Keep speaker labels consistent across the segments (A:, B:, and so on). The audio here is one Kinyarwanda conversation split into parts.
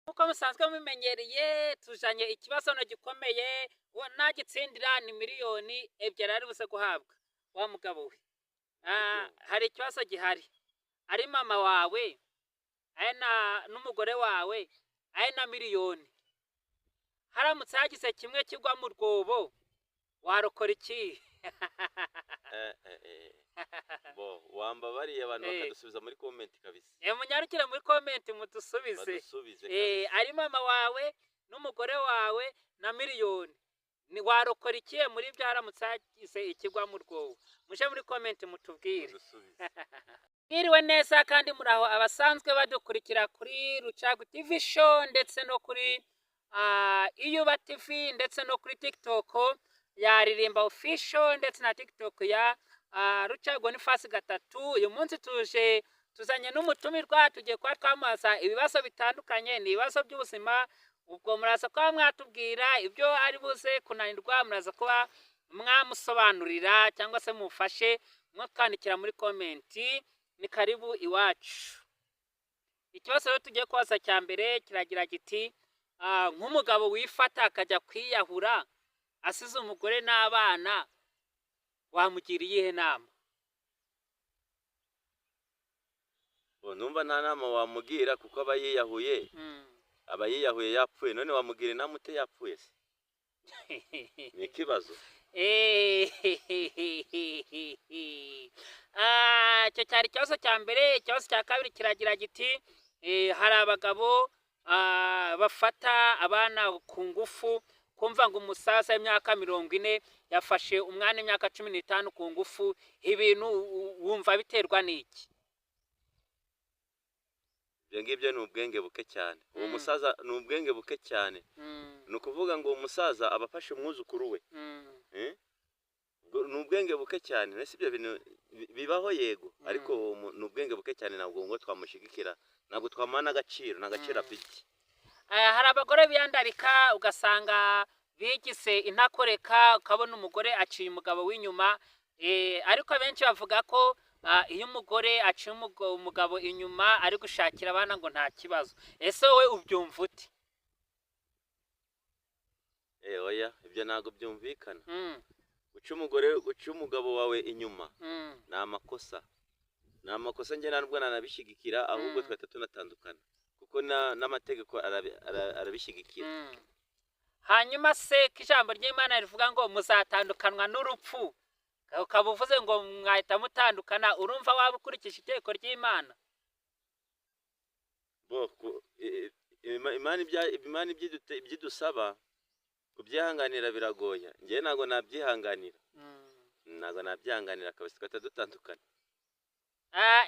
A: Nk'uko musanzwe mubimenyereye, tujanye ikibazo gikomeye, nagitsindira ni 2 miliyoni ari buze guhabwa. Wa mugabo we, hari ikibazo gihari: ari mama wawe, ari n'umugore wawe, ari na miliyoni, haramutse hagize kimwe kigwa mu rwobo, warokora iki?
B: Bo wambabariye abantu bakadusubiza muri comment kabisa.
A: Munyarukire muri comment mudusubize.
B: Badusubize.
A: Ari mama wawe n'umugore wawe na miliyoni, ni warokora ikihe muri byo haramutse hagize ikigwa mu rwobo? Muje muri comment mutubwire.
B: Badusubize.
A: Mwiriwe neza kandi muraho, abasanzwe badukurikira kuri Rucagu TV Show ndetse no kuri Iyuba TV ndetse no kuri TikTok ya Ririmba Official ndetse na TikTok ya Rucagu Boniface 3. Uyu munsi tuje tuzanye n'umutumirwa, tugiye kuba twamubaza ibibazo bitandukanye, ni ibibazo by'ubuzima. Ubwo muraza kuba mwatubwira ibyo ari buze kunanirwa, muraza kuba mwamusobanurira cyangwa se mufashe mwatwandikira muri comment. Ni karibu iwacu. Ikibazo rero tugiye kubaza cya mbere kiragira kiti: nk'umugabo wifata akajya kwiyahura asize umugore n'abana, wamugira iyihe nama?
B: Bo numva nta nama wamugira, kuko aba yiyahuye. Aba yiyahuye, yapfuye. None wamugira inama ute yapfuye se? Ni ikibazo.
A: Icyo cyari ikibazo cya mbere. Ikibazo cya kabiri kiragira giti: hari abagabo bafata abana ku ngufu, kumva ngo umusaza w'imyaka 40 yafashe umwana w'imyaka 15 ku ngufu, ibintu wumva biterwa n'iki?
B: Ibyo ngibyo ni ubwenge buke cyane. Uwo musaza ni ubwenge buke cyane. Ni ukuvuga ngo uwo musaza aba afashe umwuzukuru we. Eh? Ubwo ni ubwenge buke cyane. Ese ibyo bintu bibaho? Yego, ariko ni ubwenge buke cyane. Ntabwo ngo twamushyigikira, ntabwo twamuha n'agaciro, nta gaciro afite.
A: Hari abagore biyandarika, ugasanga bigize intakoreka, ukabona umugore aciye umugabo w'inyuma, ariko abenshi bavuga ko iyo umugore aciye umugabo inyuma ari gushakira abana ngo nta kibazo. Ese wowe ubyumva ute?
B: Oya, ibyo ntabwo byumvikana. Guca umugore, guca umugabo wawe inyuma ni amakosa, ni amakosa. Njye ntabwo nanabishyigikira, ahubwo twahita tunatandukana, kuko n'amategeko arabishyigikira.
A: Hanyuma se ko ijambo ry'Imana rivuga ngo muzatandukanwa n'urupfu, ukaba uvuze ngo mwahita mutandukana, urumva waba ukurikije itegeko ry'Imana?
B: Bo Imana ibyidusaba kubyihanganira biragoye. Njyewe ntabwo nabyihanganira. Ntabwo nabyihanganira kabisa, tugahita dutandukana.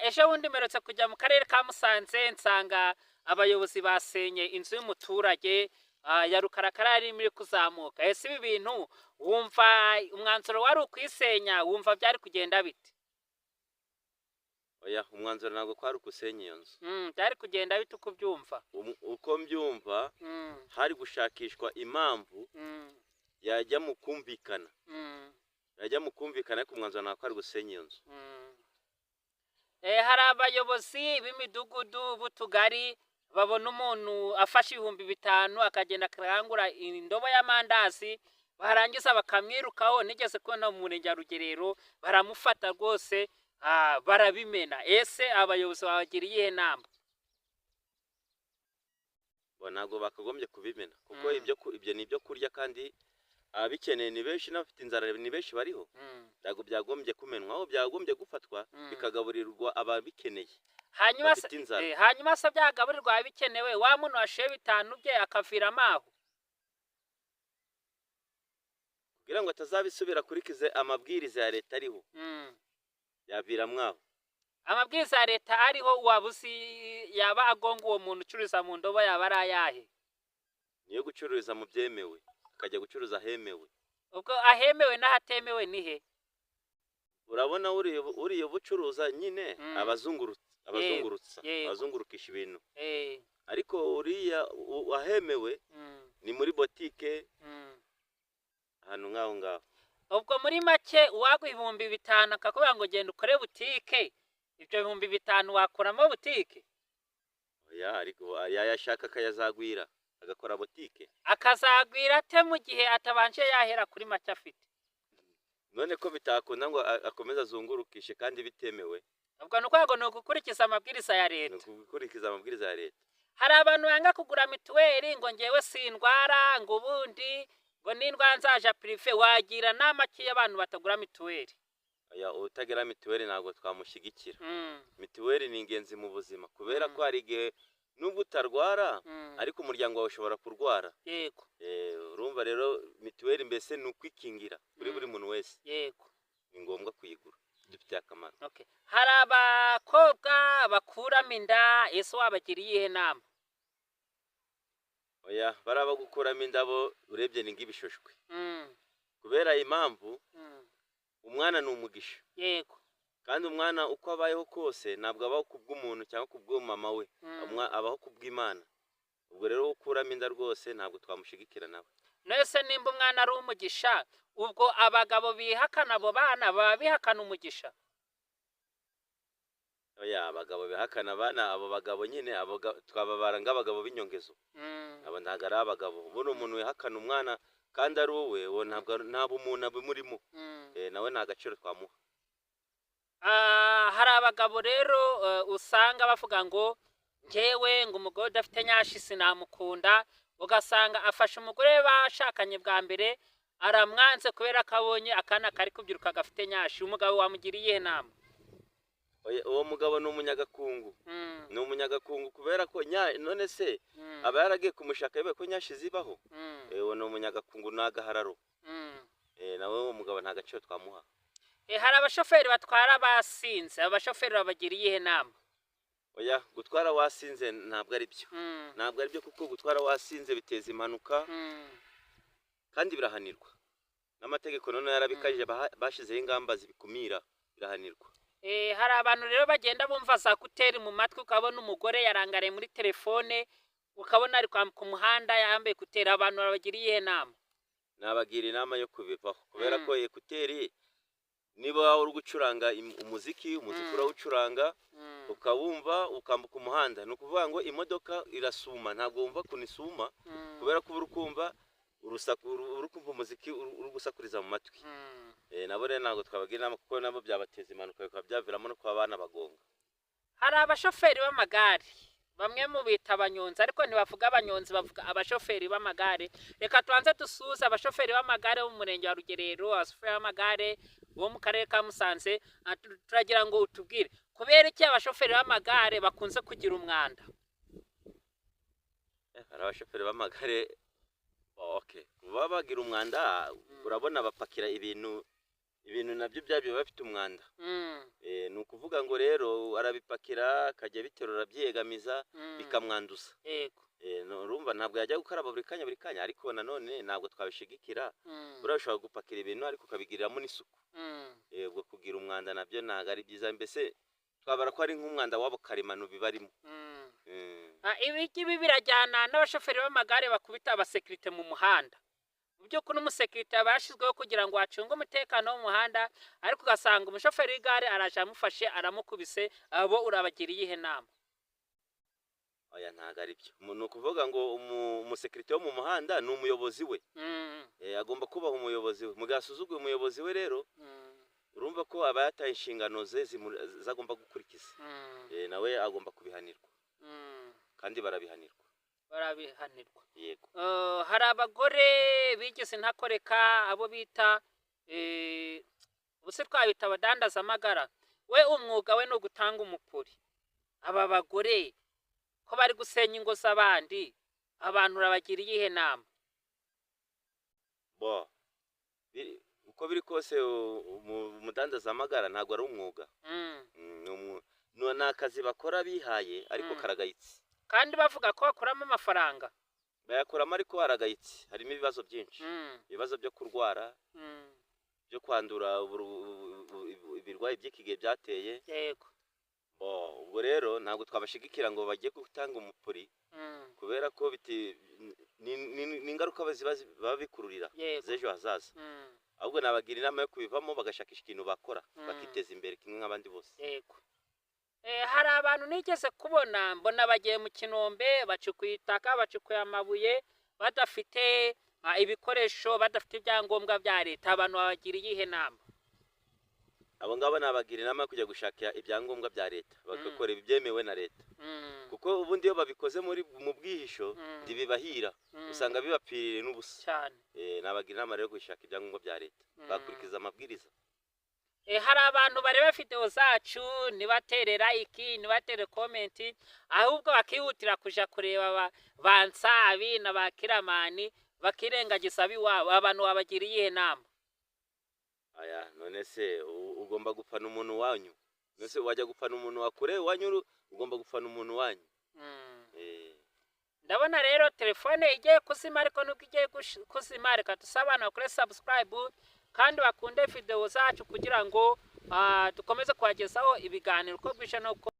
A: Ejo bundi mperutse kujya mu karere ka Musanze, nsanga abayobozi basenye inzu y'umuturage ya rukarakara yari irimo iri kuzamuka. Ese ibi bintu wumva umwanzuro wari ukuyisenya? Wumva byari kugenda bite?
B: Oya, umwanzuro ntabwo kwari ukusenya iyo nzu.
A: Byari kugenda bite uko ubyumva?
B: Uko mbyumva, hari gushakishwa impamvu yajya mu kumvikana, yajya mu kumvikana, ariko umwanzuro ntabwo kwari gusenya iyo nzu.
A: Hari abayobozi b'imidugudu, b'utugari, babona umuntu afashe 5000 akagenda akarangura indobo y'amandazi, barangiza bakamwirukaho. Nigeze kubona mu murenge wa Rugerero baramufata rwose, barabimena. Ese abayobozi babagira iyihe nama?
B: Bo ntabwo bakagombye kubimena, kuko ibyo ni ibyo kurya, kandi ababikeneye ni benshi, n'abafite inzara ni benshi bariho. Ntabwo byagombye kumenwa, aho byagombye gufatwa bikagaburirwa ababikeneye
A: Hanyuma se
B: bafite inzara.
A: Hanyuma se byagaburirwa ababikenewe, wa muntu washoye 5 bye akaviramo aho?
B: Kugira ngo atazabisubira, akurikize amabwiriza ya leta ariho, yaviramo aho.
A: Amabwiriza ya leta ariho waba uzi yaba agonga uwo muntu ucuruza mu ndobo yaba ari ayahe?
B: Niyo gucururiza mu byemewe, akajya gucuruza ahemewe.
A: Ubwo ahemewe n'ahatemewe ni he?
B: Urabona uriya ubucuruza nyine abazungurutsa, abazungurutsa, abazungurukisha ibintu, ariko uriya ahemewe ni muri botike, ahantu nk'aho ngaho.
A: Ubwo muri make, uwaguha 5000 akakubwira ngo genda ukore butike, ibyo 5000 wakuramo butike?
B: Oya, ariko yayashaka akayazagwira agakora botike.
A: Akazagwira ate mu gihe atabanje yahera kuri make afite?
B: None ko bitakunda ngo akomeze azungurukishe kandi bitemewe.
A: Ubwo ni ukuvuga ngo ni ugukurikiza amabwiriza ya
B: Ni
A: leta.
B: ugukurikiza amabwiriza ya leta.
A: Hari abantu banga kugura mituweli ngo ngewe sindwara, ngo ubundi ngo n'indwara nzaja privé. Wagira nama ki abantu batagura mituweli?
B: Oya, utagira mituweli ntabwo twamushyigikira. Mituweli ni ingenzi mu buzima kubera ko hari igihe nubwo utarwara ariko umuryango wawe ushobora kurwara. Urumva rero mituweli mbese ni ukwikingira kuri buri muntu wese. Ni ngombwa kuyigura, bidufitiye akamaro.
A: Okay. Hari abakobwa bakuramo inda, ese wabagira iyihe nama?
B: Oya, bariya gukuramo indabo urebye ni nk'ibishushwe. Kubera impamvu umwana ni umugisha. Kandi umwana uko abayeho kose ntabwo abaho kubw'umuntu cyangwa kubw'umama we, abaho kubw'Imana. Ubwo rero ukuramo inda rwose ntabwo twamushigikira nawe.
A: Nese nimba umwana ari umugisha, ubwo abagabo bihakana abo bana baba bihakana umugisha?
B: Oya, abagabo bihakana abana, abo bagabo nyine twababara nk'abagabo b'inyongezo. Abo ntabwo ari abagabo. Ubundi umuntu wihakana umwana kandi ari uwe, uwo ntabwo nta bumuntu abumurimo. Nawe nta gaciro twamuha.
A: Hari abagabo rero usanga bavuga ngo ngewe ngo umugore udafite nyashi sinamukunda, ugasanga afashe umugore bashakanye bwa mbere aramwanze kubera ko abonye akana kari kubyiruka gafite nyashi. Umugabo wamugira iyihe nama?
B: Oya, uwo mugabo ni umunyagakungu. Ni umunyagakungu kubera ko none se aba yaragiye kumushaka yewe ko nyashi zibaho? Uwo ni umunyagakungu, ni agahararo. Nawe uwo mugabo nta gaciro twamuha.
A: Hari abashoferi batwara basinze, aba bashoferi babagira iyihe nama?
B: Oya, gutwara wasinze ntabwo ari byo. Ntabwo ari byo kuko gutwara wasinze biteza impanuka kandi birahanirwa n'amategeko. None yarabikajije, bashyizeho ingamba zibikumira, birahanirwa.
A: Hari abantu rero bagenda bumva za écouteurs mu matwi, ukabona umugore yarangariye muri telefone, ukabona ari kwambuka umuhanda yambaye écouteurs. Abantu babagira iyihe nama?
B: Nabagira inama yo kubivaho kubera ko écouteurs niba uri gucuranga umuziki urawucuranga ukawumva ukambuka umuhanda, ni ukuvuga ngo imodoka irasuma, ntabwo wumva ukuntu isuma kubera ko uba uri kumva urusaku, uri kumva umuziki uri gusakuriza mu matwi. Nabo rero ntabwo twabagira inama kuko nabo byabateza impanuka, bikaba byaviramo no kuba banabagonga.
A: Hari abashoferi b'amagare, bamwe mu bita abanyonzi, ariko ntibavuga abanyonzi, bavuga abashoferi b'amagare. Reka tubanze dusuhuze abashoferi b'amagare bo mu murenge wa Rugerero, abashoferi b'amagare bo mu karere ka Musanze. Turagira ngo utubwire kubera iki abashoferi b'amagare bakunze kugira umwanda.
B: Hari abashoferi b'amagare, okay, kuba bagira umwanda, urabona bapakira ibintu nabyo byabyo biba bifite umwanda. Ni ukuvuga ngo rero arabipakira akajya abiterura abyegamiza bikamwanduza. Urumva ntabwo yajya gukaraba buri kanya buri kanya, ariko nanone ntabwo twabishigikira. Buriya ushobora gupakira ibintu ariko ukabigiriramo n'isuku. Ubwo kugira umwanda nabyo ntabwo ari byiza, mbese twabara ko ari nk'umwanda wabo karemano bibarimo.
A: Ibi ngibi birajyana n'abashoferi b'amagare bakubita abasekirite mu muhanda. Mu by'ukuri umusekirite aba yashyizweho kugira ngo acunge umutekano wo mu muhanda, ariko ugasanga umushoferi w'igare araje amufashe aramukubise. Abo urabagira iyihe nama?
B: Oya, ntabwo ari byo. Ni ukuvuga ngo umusekirite wo mu muhanda ni umuyobozi we. Agomba kubaha umuyobozi we. Mu gihe asuzuguye umuyobozi we rero, urumva ko aba yataye inshingano ze zagomba gukurikiza. Nawe agomba kubihanirwa kandi barabihanirwa.
A: Barabihanirwa.
B: Yego.
A: Hari abagore bigize intakoreka, abo bita ubuse twabita abadandaza amagara. We umwuga we ni ugutanga umupuri. Aba bagore ko bari gusenya ingo z'abandi, abantu urabagira iyihe nama?
B: Bo uko biri kose umudandaza amagara ntabwo ari umwuga. Ni akazi bakora bihaye ariko karagayitse.
A: Kandi bavuga ko bakuramo amafaranga.
B: Bayakuramo ariko haragayitse, harimo ibibazo byinshi, ibibazo byo kurwara, byo kwandura ibirwayi by'iki gihe byateye. Bo ubwo rero ntabwo twabashigikira ngo bajye gutanga umupuri kubera ko ni ingaruka baba bikururira z'ejo hazaza. Ahubwo nabagira inama yo kubivamo bagashakisha ikintu bakora bakiteza imbere kimwe nk'abandi bose.
A: Yego. Hari abantu nigeze kubona, mbona bagiye mu kinombe, bacukuye itaka, bacukuye amabuye, badafite ibikoresho, badafite ibyangombwa bya leta. Abantu babagira iyihe nama?
B: Abo ngabo nabagira inama yo kujya gushaka ibyangombwa bya leta, bagakora ibyemewe na leta, kuko ubundi iyo babikoze muri mu bwihisho ntibibahira, usanga bibapfiriye n'ubusa. Nabagira inama rero yo gushaka ibyangombwa bya leta, bakurikiza amabwiriza.
A: Hari abantu bareba videwo zacu ntibatere like, ntibatere comment, ahubwo bakihutira kuja kureba ba Nsabi na ba Kiramani, bakirengagiza ab'iwabo. Abantu wabagira iyihe nama?
B: Aya, none se ugomba gupfana umuntu wanyu? None se wajya gupfana umuntu wa kure wanyu? Ugomba gupfana umuntu wanyu.
A: Ndabona rero telefone igiye kuzima, ariko nubwo igiye kuzima, reka dusabe abantu bakore subscribe kandi bakunde videwo zacu kugira ngo dukomeze kubagezaho ibiganiro uko bwije n'uko.